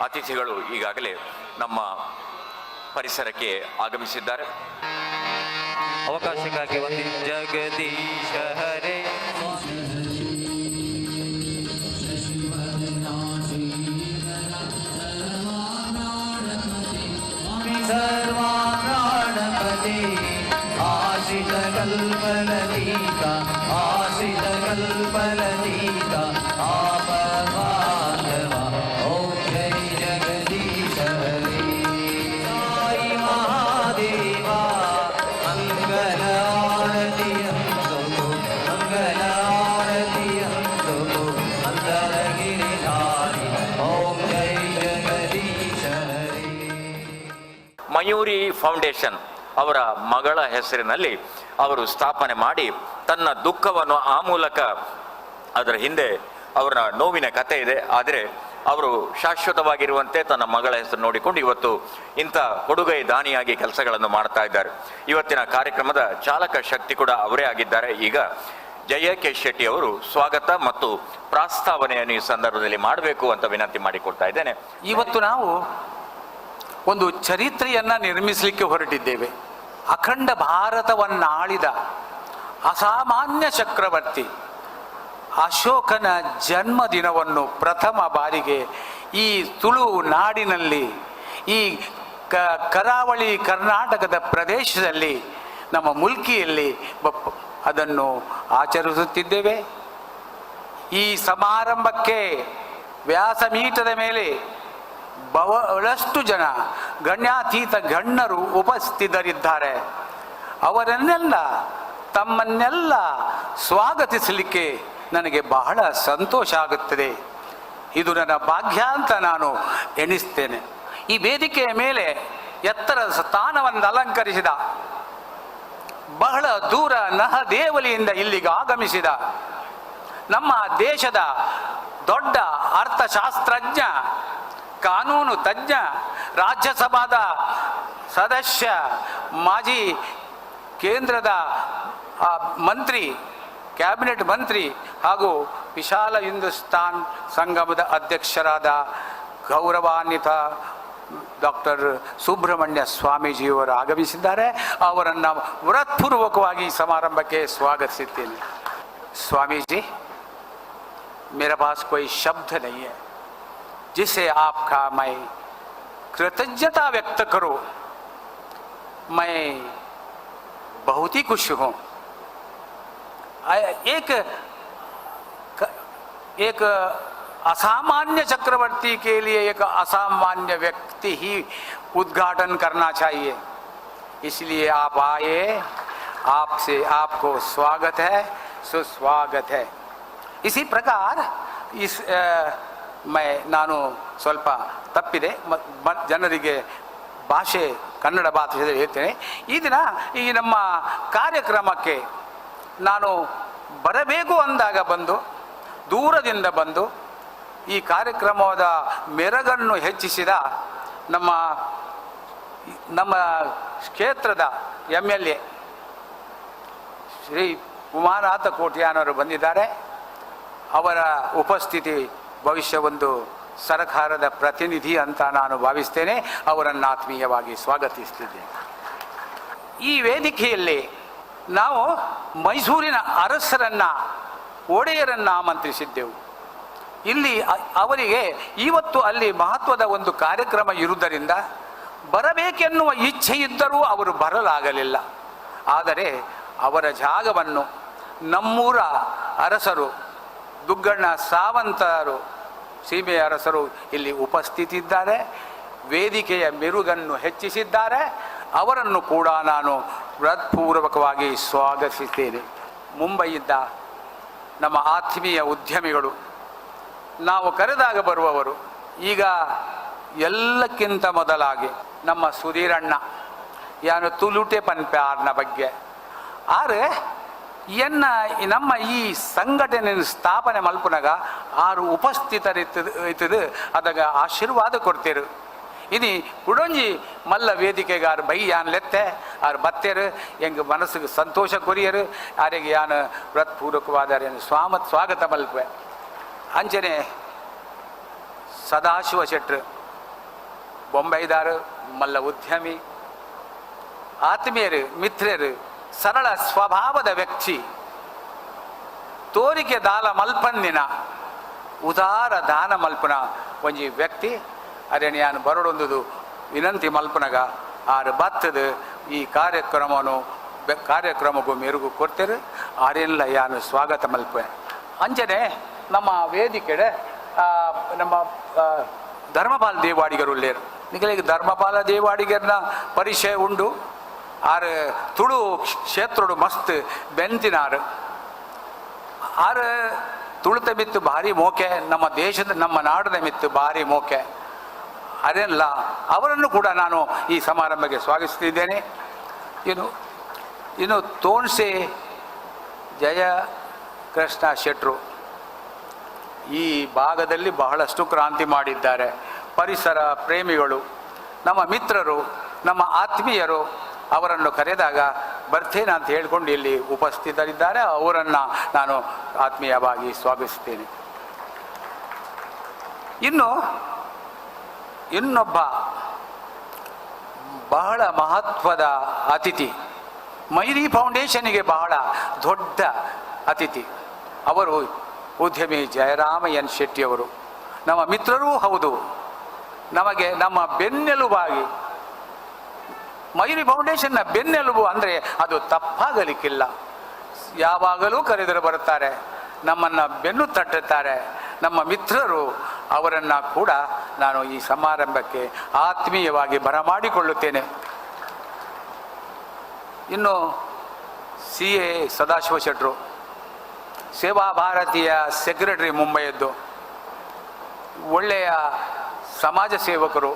ಅತಿಥಿಗಳು ಈಗಾಗಲೇ ನಮ್ಮ ಪರಿಸರಕ್ಕೆ ಆಗಮಿಸಿದ್ದಾರೆ. ಅವಕಾಶಕ್ಕಾಗಿ ಒಂದು ಜಗದೀಶ ಹರೇ. ಸರ್ವಾಣಪತಿ ಆಶ್ರಿತ ಕಲ್ಪಲತೀತ, ಆಶ್ರಿತ ಕಲ್ಪಲತೀತ, ಆಪವಾಂಧವ ಓಂ ಜೈ ಜಗದೀಶ ಹರೇ. ಸಾಯಿ ಮಹಾದೇವ ಮಂಗಲ ಆರತಿಯಂದು, ಮಂಗಲ ಆರತಿಯಂದು, ಮಂದರಗಿರಿಧಾರಿ ಓಂ ಜೈ ಜಗದೀಶ ಹರೇ. ಮಯೂರಿ ಫೌಂಡೇಶನ್ ಅವರ ಮಗಳ ಹೆಸರಿನಲ್ಲಿ ಅವರು ಸ್ಥಾಪನೆ ಮಾಡಿ ತನ್ನ ದುಃಖವನ್ನು ಆ ಮೂಲಕ, ಅದರ ಹಿಂದೆ ಅವರ ನೋವಿನ ಕತೆ ಇದೆ, ಆದರೆ ಅವರು ಶಾಶ್ವತವಾಗಿರುವಂತೆ ತನ್ನ ಮಗಳ ಹೆಸರು ನೋಡಿಕೊಂಡು ಇವತ್ತು ಇಂಥ ಕೊಡುಗೈ ದಾನಿಯಾಗಿ ಕೆಲಸಗಳನ್ನು ಮಾಡ್ತಾ ಇದ್ದಾರೆ. ಇವತ್ತಿನ ಕಾರ್ಯಕ್ರಮದ ಚಾಲಕ ಶಕ್ತಿ ಕೂಡ ಅವರೇ ಆಗಿದ್ದಾರೆ. ಈಗ ಜಯ ಕೆ ಶೆಟ್ಟಿ ಅವರು ಸ್ವಾಗತ ಮತ್ತು ಪ್ರಾಸ್ತಾವನೆಯನ್ನು ಈ ಸಂದರ್ಭದಲ್ಲಿ ಮಾಡಬೇಕು ಅಂತ ವಿನಂತಿ ಮಾಡಿಕೊಳ್ತಾ ಇದ್ದೇನೆ. ಇವತ್ತು ನಾವು ಒಂದು ಚರಿತ್ರೆಯನ್ನ ನಿರ್ಮಿಸಲಿಕ್ಕೆ ಹೊರಟಿದ್ದೇವೆ. ಅಖಂಡ ಭಾರತವನ್ನಾಳಿದ ಅಸಾಮಾನ್ಯ ಚಕ್ರವರ್ತಿ ಅಶೋಕನ ಜನ್ಮದಿನವನ್ನು ಪ್ರಥಮ ಬಾರಿಗೆ ಈ ತುಳು ನಾಡಿನಲ್ಲಿ, ಈ ಕರಾವಳಿ ಕರ್ನಾಟಕದ ಪ್ರದೇಶದಲ್ಲಿ, ನಮ್ಮ ಮುಲ್ಕಿಯಲ್ಲಿ ಅದನ್ನು ಆಚರಿಸುತ್ತಿದ್ದೇವೆ. ಈ ಸಮಾರಂಭಕ್ಕೆ ವ್ಯಾಸಪೀಠದ ಮೇಲೆ ಬಹಳಷ್ಟು ಜನ ಗಣ್ಯಾತೀತ ಗಣ್ಯರು ಉಪಸ್ಥಿತರಿದ್ದಾರೆ. ಅವರನ್ನೆಲ್ಲ, ತಮ್ಮನ್ನೆಲ್ಲ ಸ್ವಾಗತಿಸಲಿಕ್ಕೆ ನನಗೆ ಬಹಳ ಸಂತೋಷ ಆಗುತ್ತದೆ. ಇದು ನನ್ನ ಭಾಗ್ಯ ಅಂತ ನಾನು ಎಣಿಸ್ತೇನೆ. ಈ ವೇದಿಕೆಯ ಮೇಲೆ ಎತ್ತರ ಸ್ಥಾನವನ್ನು ಅಲಂಕರಿಸಿದ, ಬಹಳ ದೂರ ನಹದೇವಲಿಯಿಂದ ಇಲ್ಲಿಗೆ ಆಗಮಿಸಿದ ನಮ್ಮ ದೇಶದ ದೊಡ್ಡ ಅರ್ಥಶಾಸ್ತ್ರಜ್ಞ, ಕಾನೂನು ತಜ್ಞ, ರಾಜ್ಯಸಭಾದ ಸದಸ್ಯ, ಮಾಜಿ ಕೇಂದ್ರದ ಮಂತ್ರಿ, ಕ್ಯಾಬಿನೆಟ್ ಮಂತ್ರಿ ಹಾಗೂ ವಿಶಾಲ ಹಿಂದೂಸ್ತಾನ್ ಸಂಗಮದ ಅಧ್ಯಕ್ಷರಾದ ಗೌರವಾನ್ವಿತ ಡಾಕ್ಟರ್ ಸುಬ್ರಹ್ಮಣ್ಯ ಸ್ವಾಮೀಜಿಯವರು ಆಗಮಿಸಿದ್ದಾರೆ. ಅವರನ್ನು ಹೃತ್ಪೂರ್ವಕವಾಗಿ ಈ ಸಮಾರಂಭಕ್ಕೆ ಸ್ವಾಗತಿಸುತ್ತೇನೆ. स्वामी जी, मेरे पास कोई शब्द नहीं है जिसे आपका मैं कृतज्ञता व्यक्त करूं। मैं बहुत ही खुश हूं। एक एक असामान्य चक्रवर्ती के लिए एक असामान्य व्यक्ति ही उद्घाटन करना चाहिए। इसलिए आप आए, आपसे आपको स्वागत है, सुस्वागत है। इसी प्रकार इस ಮೈ ನಾನು ಸ್ವಲ್ಪ ತಪ್ಪಿದೆ. ಜನರಿಗೆ ಭಾಷೆ, ಕನ್ನಡ ಭಾಷೆಯಲ್ಲಿ ಹೇಳ್ತೇನೆ. ಈ ದಿನ ಈ ನಮ್ಮ ಕಾರ್ಯಕ್ರಮಕ್ಕೆ ನಾನು ಬರಬೇಕು ಅಂದಾಗ ಬಂದು, ದೂರದಿಂದ ಬಂದು ಈ ಕಾರ್ಯಕ್ರಮದ ಮೆರಗನ್ನು ಹೆಚ್ಚಿಸಿದ ನಮ್ಮ ನಮ್ಮ ಕ್ಷೇತ್ರದ ಎಮ್ಎಲ್ಎ ಶ್ರೀ ಉಮಾನಾಥ ಕೋಟ್ಯಾನವರು ಬಂದಿದ್ದಾರೆ. ಅವರ ಉಪಸ್ಥಿತಿ ಭವಿಷ್ಯ ಒಂದು ಸರಕಾರದ ಪ್ರತಿನಿಧಿ ಅಂತ ನಾನು ಭಾವಿಸ್ತೇನೆ. ಅವರನ್ನು ಆತ್ಮೀಯವಾಗಿ ಸ್ವಾಗತಿಸ್ತಿದ್ದೇನೆ. ಈ ವೇದಿಕೆಯಲ್ಲಿ ನಾವು ಮೈಸೂರಿನ ಅರಸರನ್ನ, ಒಡೆಯರನ್ನು ಆಮಂತ್ರಿಸಿದ್ದೆವು. ಇಲ್ಲಿ ಅವರಿಗೆ ಇವತ್ತು ಅಲ್ಲಿ ಮಹತ್ವದ ಒಂದು ಕಾರ್ಯಕ್ರಮ ಇರುವುದರಿಂದ ಬರಬೇಕೆನ್ನುವ ಇಚ್ಛೆ ಇದ್ದರೂ ಅವರು ಬರಲಾಗಲಿಲ್ಲ. ಆದರೆ ಅವರ ಜಾಗವನ್ನು ನಮ್ಮೂರ ಅರಸರು, ದುಗ್ಗಣ್ಣ ಸಾವಂತರು, ಸೀಮೆಯ ಅರಸರು ಇಲ್ಲಿ ಉಪಸ್ಥಿತಿದ್ದಾರೆ. ವೇದಿಕೆಯ ಮೆರುಗನ್ನು ಹೆಚ್ಚಿಸಿದ್ದಾರೆ. ಅವರನ್ನು ಕೂಡ ನಾನು ಹೃತ್ಪೂರ್ವಕವಾಗಿ ಸ್ವಾಗತಿಸುತ್ತೇನೆ. ಮುಂಬೈಯಿಂದ ನಮ್ಮ ಆತ್ಮೀಯ ಉದ್ಯಮಿಗಳು, ನಾವು ಕರೆದಾಗ ಬರುವವರು. ಈಗ ಎಲ್ಲಕ್ಕಿಂತ ಮೊದಲಾಗಿ ನಮ್ಮ ಸುಧೀರಣ್ಣ, ಯಾನು ತುಳುಟೆ ಪನ್ಪ್ಯಾರ್ನ ಬಗ್ಗೆ ಆರೆ ಎನ್ನ ನಮ್ಮ ಈ ಸಂಘಟನೆ ಸ್ಥಾಪನೆ ಮಲ್ಪುನಗ ಆರು ಉಪಸ್ಥಿತರಿತ್ತದು, ಅದಾಗ ಆಶೀರ್ವಾದ ಕೊಡ್ತೀರು. ಇನಿ ಕುಡೊಂಜಿ ಮಲ್ಲ ವೇದಿಕೆಗೆ ಆರು ಬೈ ಯಾನ್ ಲೆತ್ತೆ, ಆರು ಬತ್ತೇರು, ಎಂಗ್ ಮನಸ್ಸಿಗೆ ಸಂತೋಷ ಕೊರಿಯರು. ಆರಿಗೆ ಯಾನು ಹೃತ್ಪೂರ್ವಕವಾದ ಸ್ವಾಗತ ಮಲ್ಪೆ. ಅಂಚನೆ ಸದಾಶಿವ ಶೆಟ್ರು. ಬೊಂಬೈದಾರು, ಮಲ್ಲ ಉದ್ಯಮಿ, ಆತ್ಮೀಯರು, ಮಿತ್ರರು, ಸರಳ ಸ್ವಭಾವದ ವ್ಯಕ್ತಿ, ತೋರಿಕೆ ದಾಲ ಮಲ್ಪಂದಿನ ಉದಾರ ದಾನ ಮಲ್ಪನ ಒಂಜಿ ವ್ಯಕ್ತಿ. ಅರೆನಿಯಾನ್ ಬರಡೊಂದುದು ವಿನಂತಿ ಮಲ್ಪನಗ ಆರು ಬತ್ತದು ಈ ಕಾರ್ಯಕ್ರಮನು ಕಾರ್ಯಕ್ರಮಕ್ಕೂ ಮೆರುಗು ಕೊಡ್ತೇರು. ಆರೆಲ್ಲ ಯಾನು ಸ್ವಾಗತ ಮಲ್ಪೆ. ಅಂಚನೆ ನಮ್ಮ ವೇದಿಕೆಡೆ ನಮ್ಮ ಧರ್ಮಪಾಲ ದೇವಾಡಿಗರು ಉಳ್ಳೇರು. ನಿಗಳಿಗೆ ಧರ್ಮಪಾಲ ದೇವಾಡಿಗರನ್ನ ಪರಿಚಯ ಉಂಡು. ಆರು ತುಳು ಕ್ಷೇತ್ರಡು ಮಸ್ತ್ ಬೆಂತಿನಾರು. ಆರು ತುಳುತ ಮಿತ್ತು ಭಾರಿ ಮೋಕೆ, ನಮ್ಮ ದೇಶದ ನಮ್ಮ ನಾಡದ ಮಿತ್ತು ಭಾರಿ ಮೋಕೆ. ಅದೆಲ್ಲ ಅವರನ್ನು ಕೂಡ ನಾನು ಈ ಸಮಾರಂಭಕ್ಕೆ ಸ್ವಾಗತಿಸುತ್ತಿದ್ದೇನೆ. ಇನ್ನು ಇನ್ನು ತೋನ್ಸೆ ಜಯ ಕೃಷ್ಣ ಶೆಟ್ರು ಈ ಭಾಗದಲ್ಲಿ ಬಹಳಷ್ಟು ಕ್ರಾಂತಿ ಮಾಡಿದ್ದಾರೆ. ಪರಿಸರ ಪ್ರೇಮಿಗಳು, ನಮ್ಮ ಮಿತ್ರರು, ನಮ್ಮ ಆತ್ಮೀಯರು. ಅವರನ್ನು ಕರೆದಾಗ ಬರ್ತೇನೆ ಅಂತ ಹೇಳಿಕೊಂಡು ಇಲ್ಲಿ ಉಪಸ್ಥಿತರಿದ್ದಾರೆ. ಅವರನ್ನು ನಾನು ಆತ್ಮೀಯವಾಗಿ ಸ್ವಾಗತಿಸ್ತೇನೆ. ಇನ್ನು ಇನ್ನೊಬ್ಬ ಬಹಳ ಮಹತ್ವದ ಅತಿಥಿ, ಮಯೂರಿ ಫೌಂಡೇಶನಿಗೆ ಬಹಳ ದೊಡ್ಡ ಅತಿಥಿ ಅವರು ಉದ್ಯಮಿ ಜಯರಾಮ ಎನ್ ಶೆಟ್ಟಿಯವರು. ನಮ್ಮ ಮಿತ್ರರೂ ಹೌದು. ನಮಗೆ ನಮ್ಮ ಬೆನ್ನೆಲುಬಾಗಿ, ಮಯೂರಿ ಫೌಂಡೇಶನ್ನ ಬೆನ್ನೆಲುಬು ಅಂದರೆ ಅದು ತಪ್ಪಾಗಲಿಕ್ಕಿಲ್ಲ. ಯಾವಾಗಲೂ ಕರೆದರೆ ಬರುತ್ತಾರೆ, ನಮ್ಮನ್ನು ಬೆನ್ನು ತಟ್ಟುತ್ತಾರೆ ನಮ್ಮ ಮಿತ್ರರು. ಅವರನ್ನು ಕೂಡ ನಾನು ಈ ಸಮಾರಂಭಕ್ಕೆ ಆತ್ಮೀಯವಾಗಿ ಬರಮಾಡಿಕೊಳ್ಳುತ್ತೇನೆ. ಇನ್ನು ಸಿ.ಎ. ಸದಾಶಿವ ಶೆಟ್ಟರು, ಸೇವಾ ಭಾರತೀಯ ಸೆಕ್ರೆಟರಿ ಮುಂಬೈಯದ್ದು, ಒಳ್ಳೆಯ ಸಮಾಜ ಸೇವಕರು,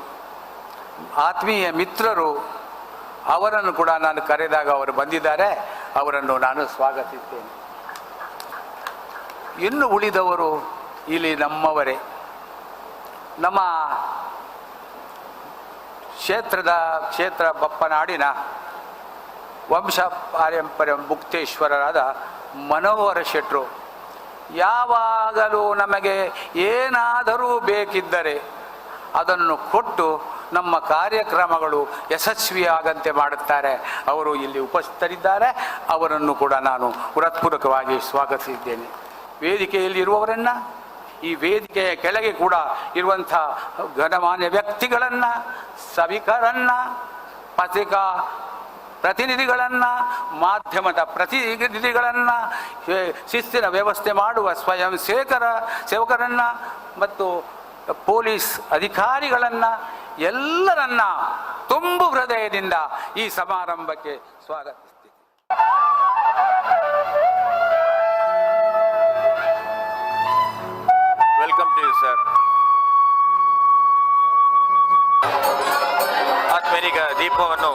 ಆತ್ಮೀಯ ಮಿತ್ರರು. ಅವರನ್ನು ಕೂಡ ನಾನು ಕರೆದಾಗ ಅವರು ಬಂದಿದ್ದಾರೆ. ಅವರನ್ನು ನಾನು ಸ್ವಾಗತಿಸ್ತೇನೆ. ಇನ್ನು ಉಳಿದವರು ಇಲ್ಲಿ ನಮ್ಮವರೇ. ನಮ್ಮ ಕ್ಷೇತ್ರದ ಕ್ಷೇತ್ರ ಬಪ್ಪನಾಡಿನ ವಂಶ ಪಾರಂಪರ್ಯ ಮುಕ್ತೇಶ್ವರರಾದ ಮನೋಹರ ಶೆಟ್ಟರು ಯಾವಾಗಲೂ ನಮಗೆ ಏನಾದರೂ ಬೇಕಿದ್ದರೆ ಅದನ್ನು ಕೊಟ್ಟು ನಮ್ಮ ಕಾರ್ಯಕ್ರಮಗಳು ಯಶಸ್ವಿಯಾಗಂತೆ ಮಾಡುತ್ತಾರೆ. ಅವರು ಇಲ್ಲಿ ಉಪಸ್ಥಿತರಿದ್ದಾರೆ. ಅವರನ್ನು ಕೂಡ ನಾನು ಹೃತ್ಪೂರ್ವಕವಾಗಿ ಸ್ವಾಗತಿಸಿದ್ದೇನೆ. ವೇದಿಕೆಯಲ್ಲಿ ಇರುವವರನ್ನು, ಈ ವೇದಿಕೆಯ ಕೆಳಗೆ ಕೂಡ ಇರುವಂಥ ಗಣಮಾನ್ಯ ವ್ಯಕ್ತಿಗಳನ್ನು, ಸಭಿಕರನ್ನು, ಪತ್ರಿಕಾ ಪ್ರತಿನಿಧಿಗಳನ್ನು, ಮಾಧ್ಯಮದ ಪ್ರತಿನಿಧಿಗಳನ್ನು, ಶಿಸ್ತಿನ ವ್ಯವಸ್ಥೆ ಮಾಡುವ ಸ್ವಯಂ ಸೇವಕರನ್ನು ಮತ್ತು ಪೊಲೀಸ್ ಅಧಿಕಾರಿಗಳನ್ನು, ಎಲ್ಲರನ್ನ ತುಂಬು ಹೃದಯದಿಂದ ಈ ಸಮಾರಂಭಕ್ಕೆ ಸ್ವಾಗತಿಸ್ತೀನಿ. Welcome to you sir. ಆತ್ಮೀಗ ದೀಪವನ್ನು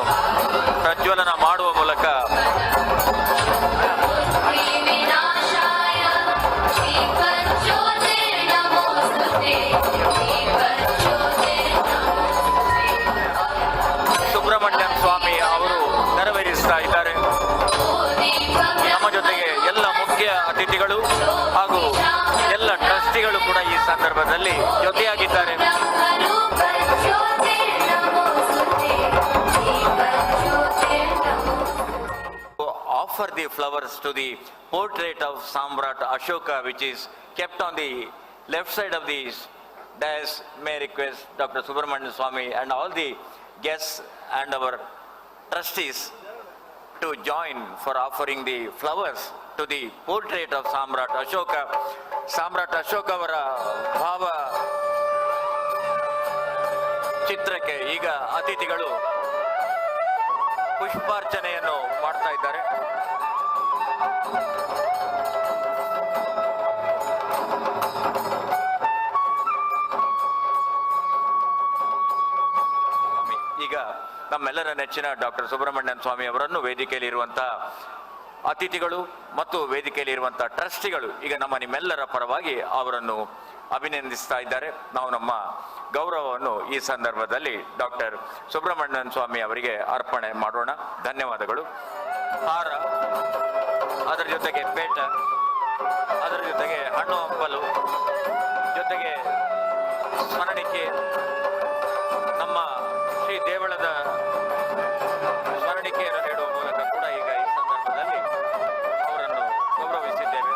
ಪ್ರಜ್ವಲನ ಮಾಡುವ ಮೂಲಕ ವಿನಾಶಾಯ ದೀಪಜ್ಯೋತಿರ್ನಮೋಸ್ತುತೆ, ದೀಪಜ್ಯೋತಿರ್ನಮೋಸ್ತುತೆ. ಸುಬ್ರಹ್ಮಣ್ಯಂ ಸ್ವಾಮಿ ಅವರು ನೆರವೇರಿಸ್ತಾ ಇದ್ದಾರೆ. ನಮ್ಮ ಜೊತೆಗೆ ಎಲ್ಲ ಮುಖ್ಯ ಅತಿಥಿಗಳು ಹಾಗೂ ಎಲ್ಲ ಟ್ರಸ್ಟಿಗಳು ಕೂಡ ಈ ಸಂದರ್ಭದಲ್ಲಿ ಜೊತೆಯಾಗಿದ್ದಾರೆ. ಬ್ರಹ್ಮರೂಪಜ್ಯೋತಿರ್ನಮೋಸ್ತುತೆ, ದೀಪಜ್ಯೋತಿರ್ನಮೋಸ್ತುತೆ. Offer the flowers to the portrait of Samrat Ashoka, which is kept on the left side of the dais. May I request Dr. Subramanian Swamy and all the guests and our trustees to join for offering the flowers to the portrait of Samrat Ashoka. Samrat Ashoka ಅವರ ಭಾವ ಚಿತ್ರಕ್ಕೆ ಈಗ ಅತಿಥಿಗಳು ಪುಷ್ಪಾರ್ಚನೆಯನ್ನು ಮಾಡ್ತಾ ಇದ್ದಾರೆ. ಈಗ ನಮ್ಮೆಲ್ಲರ ನೆಚ್ಚಿನ ಡಾಕ್ಟರ್ ಸುಬ್ರಹ್ಮಣ್ಯನ್ ಸ್ವಾಮಿ ಅವರನ್ನು ವೇದಿಕೆಯಲ್ಲಿ ಇರುವಂತಹ ಅತಿಥಿಗಳು ಮತ್ತು ವೇದಿಕೆಯಲ್ಲಿ ಇರುವಂತಹ ಟ್ರಸ್ಟಿಗಳು ಈಗ ನಮ್ಮ ನಿಮ್ಮೆಲ್ಲರ ಪರವಾಗಿ ಅವರನ್ನು ಅಭಿನಂದಿಸ್ತಾ ಇದ್ದಾರೆ. ನಾವು ನಮ್ಮ ಗೌರವವನ್ನು ಈ ಸಂದರ್ಭದಲ್ಲಿ ಡಾಕ್ಟರ್ ಸುಬ್ರಹ್ಮಣ್ಯನ್ ಸ್ವಾಮಿ ಅವರಿಗೆ ಅರ್ಪಣೆ ಮಾಡೋಣ. ಧನ್ಯವಾದಗಳು. ಹಾರ, ಅದರ ಜೊತೆಗೆ ಪೇಟ, ಅದರ ಜೊತೆಗೆ ಹಣ್ಣು ಹಂಪಲು, ಜೊತೆಗೆ ಸ್ಮರಣಿಕೆ. ನಮ್ಮ ಶ್ರೀ ದೇವಳದ ಸ್ಮರಣಿಕೆಯನ್ನು ನೀಡುವ ಮೂಲಕ ಕೂಡ ಈಗ ಈ ಸಂದರ್ಭದಲ್ಲಿ ಅವರನ್ನು ಗೌರವಿಸಿದ್ದೇವೆ.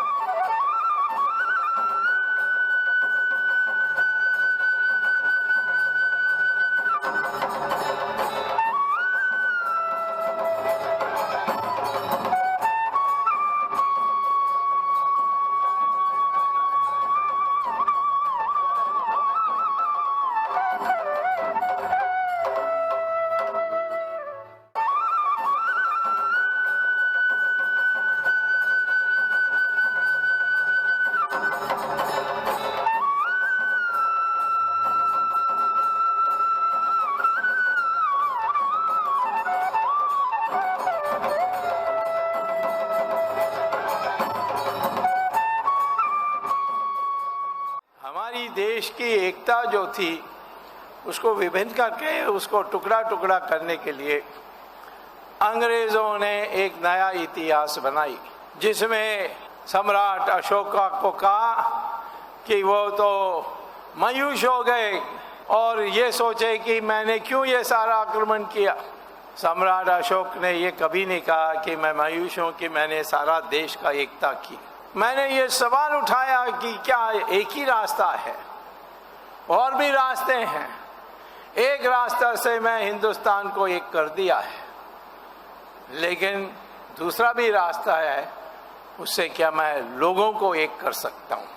हमारी देश की एकता जो थी उसको विभिन्न करके उसको टुकड़ा टुकड़ा करने के लिए अंग्रेज़ों ने एक नया इतिहास बनाई, जिसमें सम्राट अशोका को कहा कि वो तो मायूस हो गए और ये सोचे कि मैंने क्यों ये सारा आक्रमण किया। सम्राट अशोक ने ये कभी नहीं कहा कि मैं मायूस हूँ कि मैंने सारा देश का एकता की। मैंने ये सवाल उठाया कि क्या एक ही रास्ता है, और भी रास्ते हैं। एक रास्ता से मैं हिंदुस्तान को एक कर दिया है, लेकिन दूसरा भी रास्ता है, उससे क्या मैं लोगों को एक कर सकता हूँ।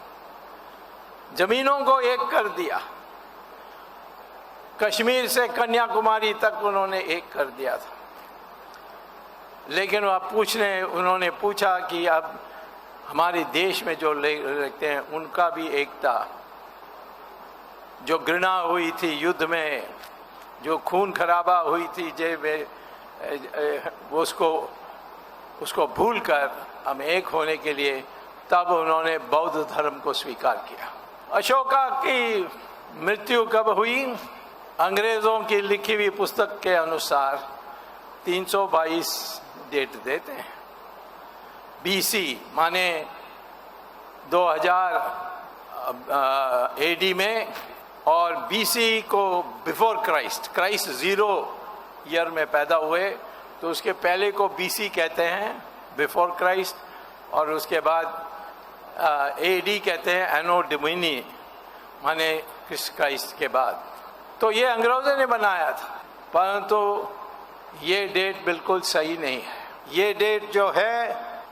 जमीनों को एक कर दिया, कश्मीर से कन्याकुमारी तक उन्होंने एक कर दिया था। लेकिन वह उन्होंने पूछा कि अब हमारे देश में जो रहते हैं उनका भी एकता, जो घृणा हुई थी युद्ध में, जो खून खराबा हुई थी, जे उसको भूल कर हम एक होने के लिए तब उन्होंने बौद्ध धर्म को स्वीकार किया। अशोका की मृत्यु कब हुई? अंग्रेज़ों की लिखी हुई पुस्तक के अनुसार 322 डेट देते हैं बीसी, माने 2000 एडी में, और बीसी को बिफोर क्राइस्ट, क्राइस्ट 0 ईयर में पैदा हुए तो उसके पहले को बीसी कहते हैं, बिफोर क्राइस्ट, और उसके बाद एडी कहते हैं एनो डोमिनी, माने क्राइस्ट के बाद। तो ये अंग्रेज़ों ने बनाया था, परंतु ये डेट बिल्कुल सही नहीं है। ये डेट जो है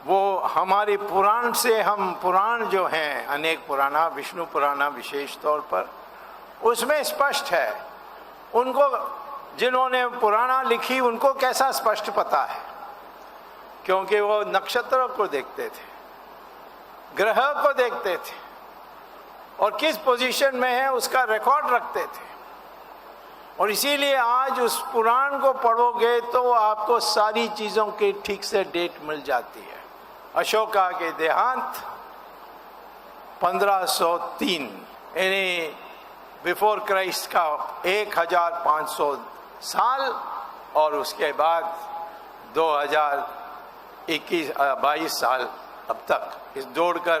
वो हमारे पुराण से, हम पुराण जो हैं अनेक पुराना, विष्णु पुराना विशेष तौर पर, उसमें स्पष्ट है। उनको जिन्होंने पुराना लिखी उनको कैसा स्पष्ट पता है, क्योंकि वो नक्षत्रों को देखते थे, ग्रह को देखते थे और किस पोजीशन में है उसका रिकॉर्ड रखते थे। और इसीलिए आज उस पुराण को पढ़ोगे तो आपको सारी चीज़ों की ठीक से डेट मिल जाती है। अशोका के देहांत 1503, यानी बिफोर क्राइस्ट का 1500 साल, और उसके बाद 2021, 22 साल अब तक, इस जोड़कर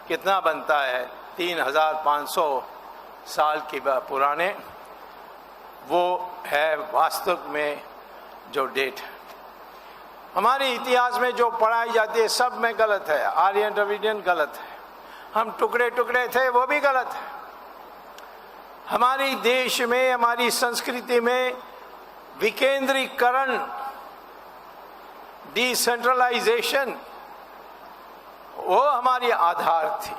कितना बनता है, 3500 साल की पुराने वो है वास्तव में जो डेट है। हमारे इतिहास में जो पढ़ाई जाती है सब में गलत है। आर्यन द्रविडियन गलत है, हम टुकड़े टुकड़े थे वो भी गलत है। हमारे देश में, हमारी संस्कृति में विकेंद्रीकरण, डिसेंट्रलाइजेशन, वो हमारी आधार थी।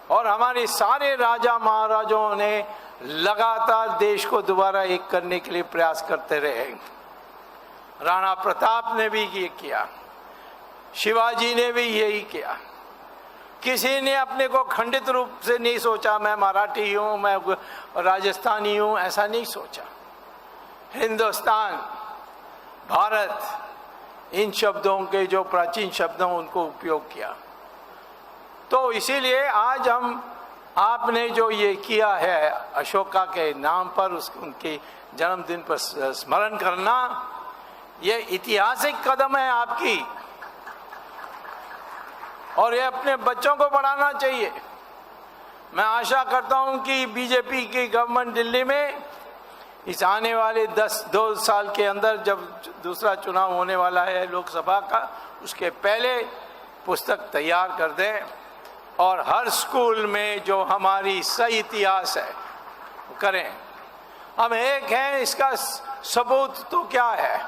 और हमारे सारे राजा महाराजों ने लगातार देश को दोबारा एक करने के लिए प्रयास करते रहे। राणा प्रताप ने भी ये किया, शिवाजी ने भी यही किया। किसी ने अपने को खंडित रूप से नहीं सोचा, मैं मराठी हूँ, मैं राजस्थानी हूँ, ऐसा नहीं सोचा। हिंदुस्तान, भारत, इन शब्दों के जो प्राचीन शब्दों उनको उपयोग किया। तो इसीलिए आज हम, आपने जो ये किया है अशोका के नाम पर, उनके जन्मदिन पर स्मरण करना, ये ऐतिहासिक कदम है आपकी, और ये अपने बच्चों को पढ़ाना चाहिए। मैं आशा करता हूं कि बीजेपी की गवर्नमेंट दिल्ली में इस आने वाले 2 साल के अंदर जब दूसरा चुनाव होने वाला है लोकसभा का, उसके पहले पुस्तक तैयार कर दें और हर स्कूल में जो हमारी सही इतिहास है वो करें। हम एक हैं, इसका सबूत तो क्या है,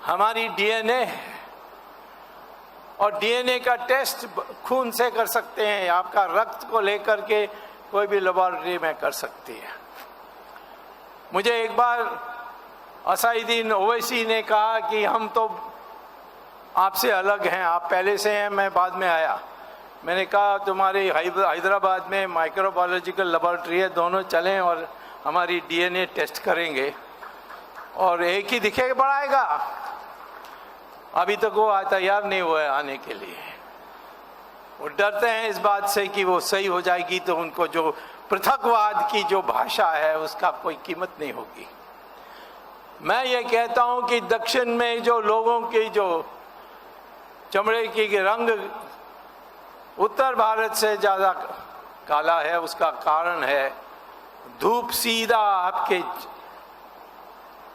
हमारी डीएनए है। और डीएनए का टेस्ट खून से कर सकते हैं, आपका रक्त को लेकर के कोई भी लेबोरेटरी में कर सकती है। मुझे एक बार असाइदीन ओवैसी ने कहा कि हम तो आपसे अलग हैं, आप पहले से हैं, मैं बाद में आया। मैंने कहा तुम्हारे हैदराबाद में माइक्रोबायोलॉजिकल लेबोरेटरी है, दोनों चलें और हमारी डीएनए टेस्ट करेंगे और एक ही दिखेगा बढ़ाएगा। अभी तक वो तैयार नहीं हुआ है आने के लिए। वो डरते हैं इस बात से कि वो सही हो जाएगी तो उनको जो पृथकवाद की जो भाषा है उसका कोई कीमत नहीं होगी। मैं ये कहता हूँ कि दक्षिण में जो लोगों की जो चमड़े की रंग उत्तर भारत से ज़्यादा काला है, उसका कारण है धूप सीधा आपके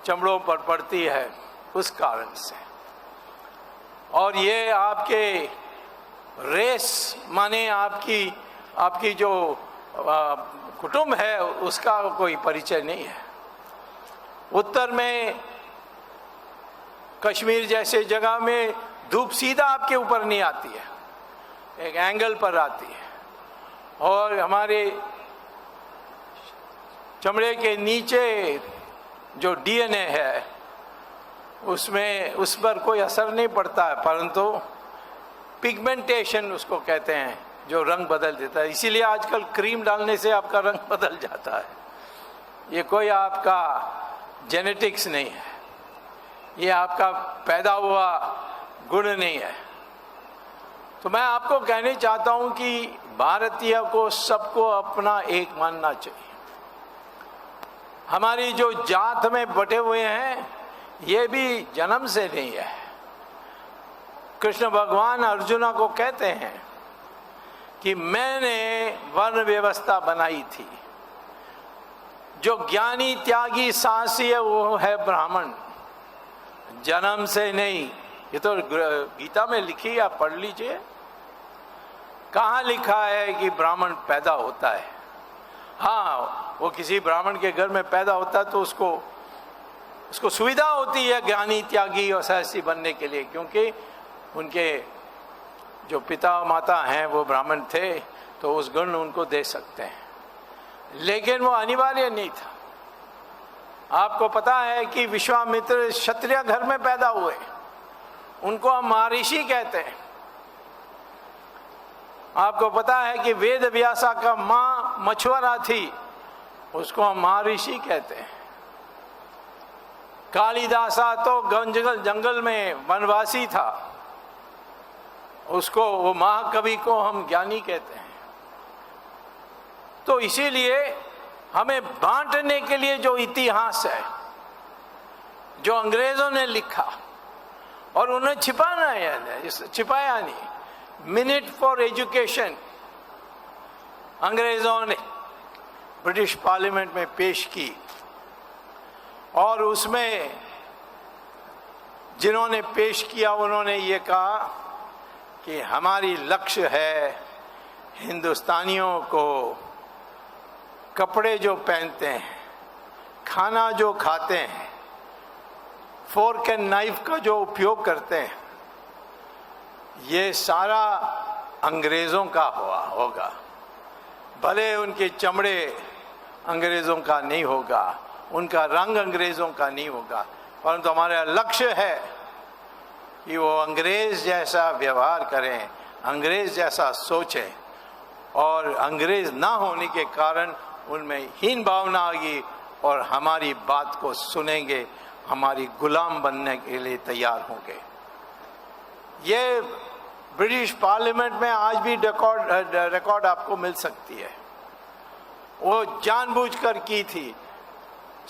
चमड़ों पर पड़ती है, उस कारण से। और ये आपके रेस माने आपकी आपकी जो कुटुंब है उसका कोई परिचय नहीं है। उत्तर में कश्मीर जैसे जगह में धूप सीधा आपके ऊपर नहीं आती है, एक एंगल पर आती है। और हमारे चमड़े के नीचे जो डीएनए है उसमें उस पर कोई असर नहीं पड़ता है, परंतु पिगमेंटेशन उसको कहते हैं, जो रंग बदल देता है। इसीलिए आजकल क्रीम डालने से आपका रंग बदल जाता है। ये कोई आपका जेनेटिक्स नहीं है, ये आपका पैदा हुआ गुण नहीं है। तो मैं आपको कहने चाहता हूं कि भारतीय को सबको अपना एक मानना चाहिए। हमारी जो जात में बटे हुए हैं ये भी जन्म से नहीं है। कृष्ण भगवान अर्जुन को कहते हैं कि मैंने वर्ण व्यवस्था बनाई थी, जो ज्ञानी त्यागी साहसी है वो है ब्राह्मण, जन्म से नहीं। ये तो गीता में लिखी, आप पढ़ लीजिए। कहाँ लिखा है कि ब्राह्मण पैदा होता है? हाँ, वो किसी ब्राह्मण के घर में पैदा होता है तो उसको उसको सुविधा होती है ज्ञानी त्यागी और साहसी बनने के लिए, क्योंकि उनके जो पिता माता हैं वो ब्राह्मण थे, तो उस गुण उनको दे सकते हैं, लेकिन वो अनिवार्य नहीं था। आपको पता है कि विश्वामित्र क्षत्रिय घर में पैदा हुए, उनको हम महर्षि कहते हैं। आपको पता है कि वेद व्यासा का माँ मछुआरा थी, उसको हम महर्षि कहते हैं। कालिदासा तो जंगल में वनवासी था, उसको वो महाकवि को हम ज्ञानी कहते हैं। तो इसीलिए हमें बांटने के लिए जो इतिहास है, जो अंग्रेजों ने लिखा और उन्हें छिपाना है, छिपाया नहीं। Minute for education अंग्रेजों ने ब्रिटिश पार्लियामेंट में पेश की और उसमें जिन्होंने पेश किया उन्होंने ये कहा कि हमारी लक्ष्य है हिंदुस्तानियों को कपड़े जो पहनते हैं, खाना जो खाते हैं, fork and knife का जो उपयोग करते हैं, ये सारा अंग्रेज़ों का हुआ होगा। भले उनके चमड़े अंग्रेज़ों का नहीं होगा, उनका रंग अंग्रेज़ों का नहीं होगा, परंतु हमारा लक्ष्य है कि वो अंग्रेज़ जैसा व्यवहार करें, अंग्रेज़ जैसा सोचें, और अंग्रेज़ ना होने के कारण उनमें हीन भावना आएगी और हमारी बात को सुनेंगे, हमारी गुलाम बनने के लिए तैयार होंगे। ये ब्रिटिश पार्लियामेंट में आज भी रिकॉर्ड आपको मिल सकती है। वो जानबूझकर की थी,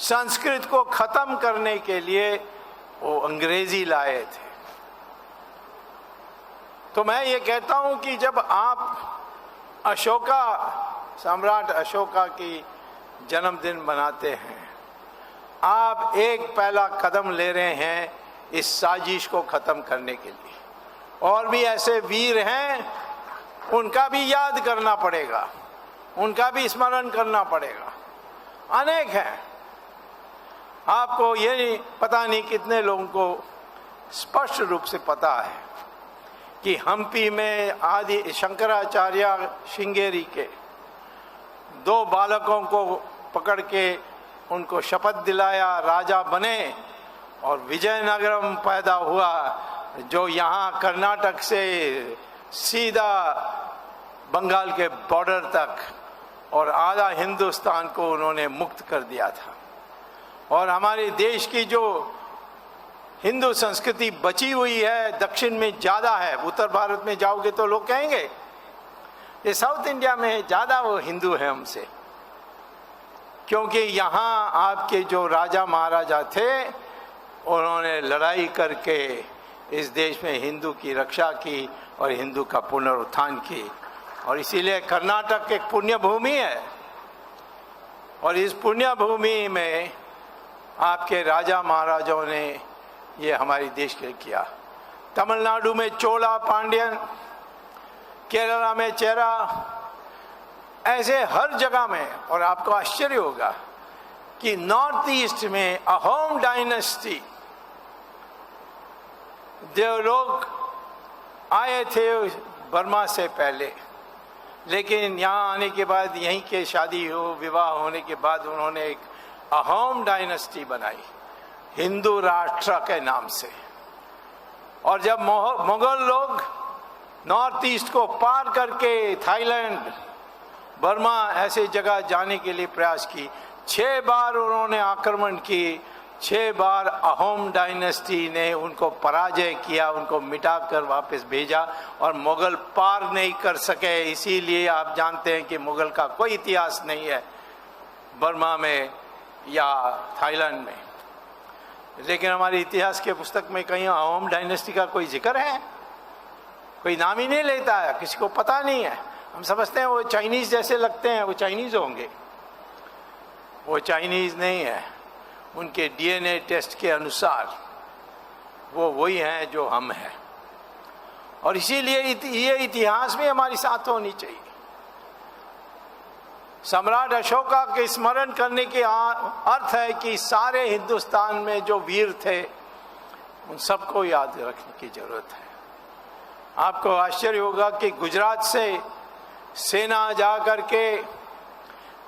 संस्कृत को ख़त्म करने के लिए वो अंग्रेज़ी लाए थे। तो मैं ये कहता हूँ कि जब आप अशोका, सम्राट अशोका की जन्मदिन मनाते हैं, आप एक पहला कदम ले रहे हैं इस साजिश को खत्म करने के लिए। और भी ऐसे वीर हैं, उनका भी याद करना पड़ेगा, उनका भी स्मरण करना पड़ेगा। अनेक हैं, आपको ये नहीं पता नहीं कितने लोगों को स्पष्ट रूप से पता है कि हम्पी में आदि शंकराचार्य श्रृंगेरी के 2 बालकों को पकड़ के उनको शपथ दिलाया, राजा बने और विजयनगरम पैदा हुआ, जो यहाँ कर्नाटक से सीधा बंगाल के बॉर्डर तक और आधा हिंदुस्तान को उन्होंने मुक्त कर दिया था। और हमारे देश की जो हिंदू संस्कृति बची हुई है दक्षिण में ज़्यादा है, उत्तर भारत में जाओगे तो लोग कहेंगे ये साउथ इंडिया में ज़्यादा वो हिंदू है हमसे, क्योंकि यहाँ आपके जो राजा महाराजा थे उन्होंने लड़ाई करके इस देश में हिंदू की रक्षा की और हिंदू का पुनरुत्थान की। और इसीलिए कर्नाटक एक पुण्य भूमि है और इस पुण्य भूमि में आपके राजा महाराजाओं ने ये हमारे देश के लिए किया। तमिलनाडु में चोला पांड्यन, केरला में चेरा, ऐसे हर जगह में। और आपको आश्चर्य होगा कि नॉर्थ ईस्ट में अहोम डायनेस्टी, जो लोग आए थे बर्मा से पहले, लेकिन यहाँ आने के बाद यहीं के शादी हो विवाह होने के बाद उन्होंने एक अहोम डायनेस्टी बनाई हिंदू राष्ट्र के नाम से। और जब मुगल लोग नॉर्थ ईस्ट को पार करके थाईलैंड, बर्मा ऐसे जगह जाने के लिए प्रयास की, 6 बार उन्होंने आक्रमण की, 6 बार अहोम डायनेस्टी ने उनको पराजय किया, उनको मिटाकर वापस भेजा और मुगल पार नहीं कर सके। इसीलिए आप जानते हैं कि मुगल का कोई इतिहास नहीं है बर्मा में या थाईलैंड में। लेकिन हमारे इतिहास के पुस्तक में कहीं अहोम डायनेस्टी का कोई जिक्र है? कोई नाम ही नहीं लेता है, किसी को पता नहीं है। हम समझते हैं वो चाइनीज़ जैसे लगते हैं, वो चाइनीज़ होंगे। वो चाइनीज़ नहीं है। उनके डीएनए टेस्ट के अनुसार वो वही हैं जो हम हैं। और इसीलिए ये इतिहास भी हमारे साथ होनी चाहिए। सम्राट अशोका के स्मरण करने के अर्थ है कि सारे हिंदुस्तान में जो वीर थे उन सबको याद रखने की जरूरत है। आपको आश्चर्य होगा कि गुजरात से सेना जा करके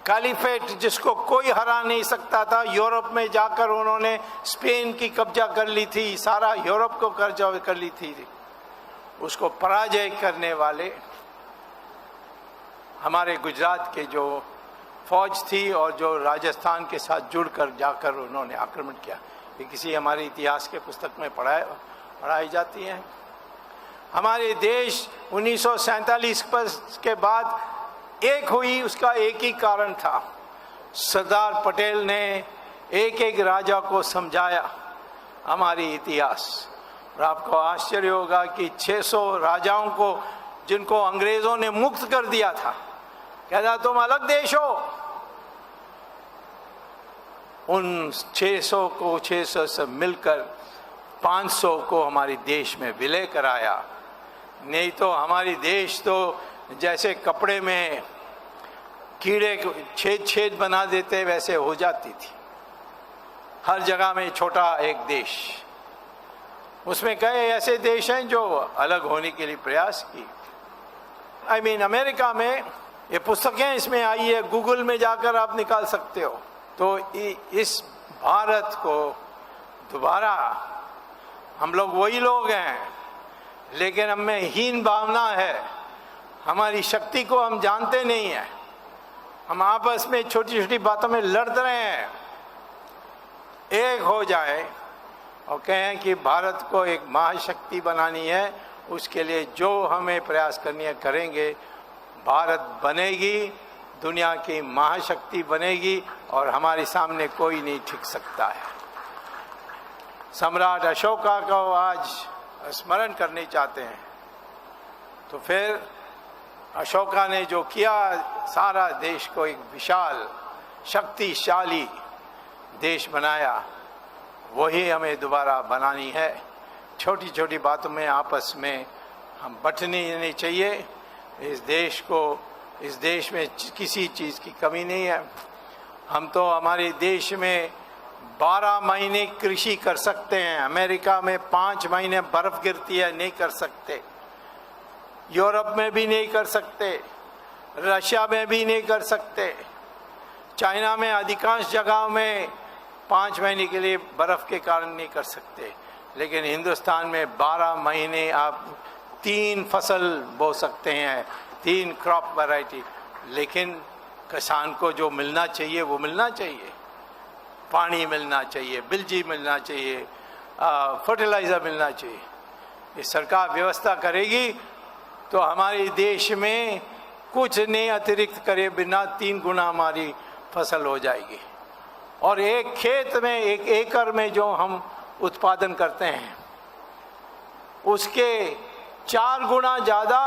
कैलिफेट, जिसको कोई हरा नहीं सकता था, यूरोप में जाकर उन्होंने स्पेन की कब्जा कर ली थी, सारा यूरोप को कब्जा कर ली थी, उसको पराजय करने वाले हमारे गुजरात के जो फौज थी और जो राजस्थान के साथ जुड़कर जाकर उन्होंने आक्रमण किया। ये किसी हमारे इतिहास के पुस्तक में पढ़ाई जाती है। हमारे देश 1947 पर के बाद एक हुई, उसका एक ही कारण था, सरदार पटेल ने एक एक राजा को समझाया हमारी इतिहास। और आपको आश्चर्य होगा कि 600 राजाओं को, जिनको अंग्रेज़ों ने मुक्त कर दिया था, कहता तुम अलग देश हो, उन 600 को 600 से मिलकर 500 को हमारे देश में विलय कराया। नहीं तो हमारी देश तो जैसे कपड़े में कीड़े छेद छेद बना देते वैसे हो जाती थी। हर जगह में छोटा एक देश, उसमें कई ऐसे देश हैं जो अलग होने के लिए प्रयास की। I mean America में ये पुस्तकें इसमें आई है, गूगल में जाकर आप निकाल सकते हो। तो इस भारत को दोबारा, हम लोग वही लोग हैं, लेकिन हमें हीन भावना है, हमारी शक्ति को हम जानते नहीं हैं, हम आपस में छोटी छोटी बातों में लड़ते रहे हैं। एक हो जाए और कहें कि भारत को एक महाशक्ति बनानी है, उसके लिए जो हमें प्रयास करनी है करेंगे। भारत बनेगी, दुनिया की महाशक्ति बनेगी और हमारे सामने कोई नहीं टिक सकता है। सम्राट अशोका को आज स्मरण करने चाहते हैं, तो फिर अशोका ने जो किया, सारा देश को एक विशाल शक्तिशाली देश बनाया, वही हमें दोबारा बनानी है। छोटी छोटी बातों में आपस में हम बंटनी नहीं चाहिए। इस देश को, इस देश में किसी चीज़ की कमी नहीं है। हम तो हमारे देश में 12 महीने कृषि कर सकते हैं। अमेरिका में 5 महीने बर्फ गिरती है, नहीं कर सकते। यूरोप में भी नहीं कर सकते, रशिया में भी नहीं कर सकते, चाइना में अधिकांश जगहों में 5 महीने के लिए बर्फ़ के कारण नहीं कर सकते। लेकिन हिंदुस्तान में 12 महीने आप 3 फसल बो सकते हैं, 3 क्रॉप वैरायटी। लेकिन किसान को जो मिलना चाहिए वो मिलना चाहिए, पानी मिलना चाहिए, बिजली मिलना चाहिए, फर्टिलाइज़र मिलना चाहिए। ये सरकार व्यवस्था करेगी तो हमारे देश में कुछ नहीं अतिरिक्त करे बिना 3 गुना हमारी फसल हो जाएगी। और एक खेत में, 1 एकड़ में जो हम उत्पादन करते हैं उसके 4 गुना ज़्यादा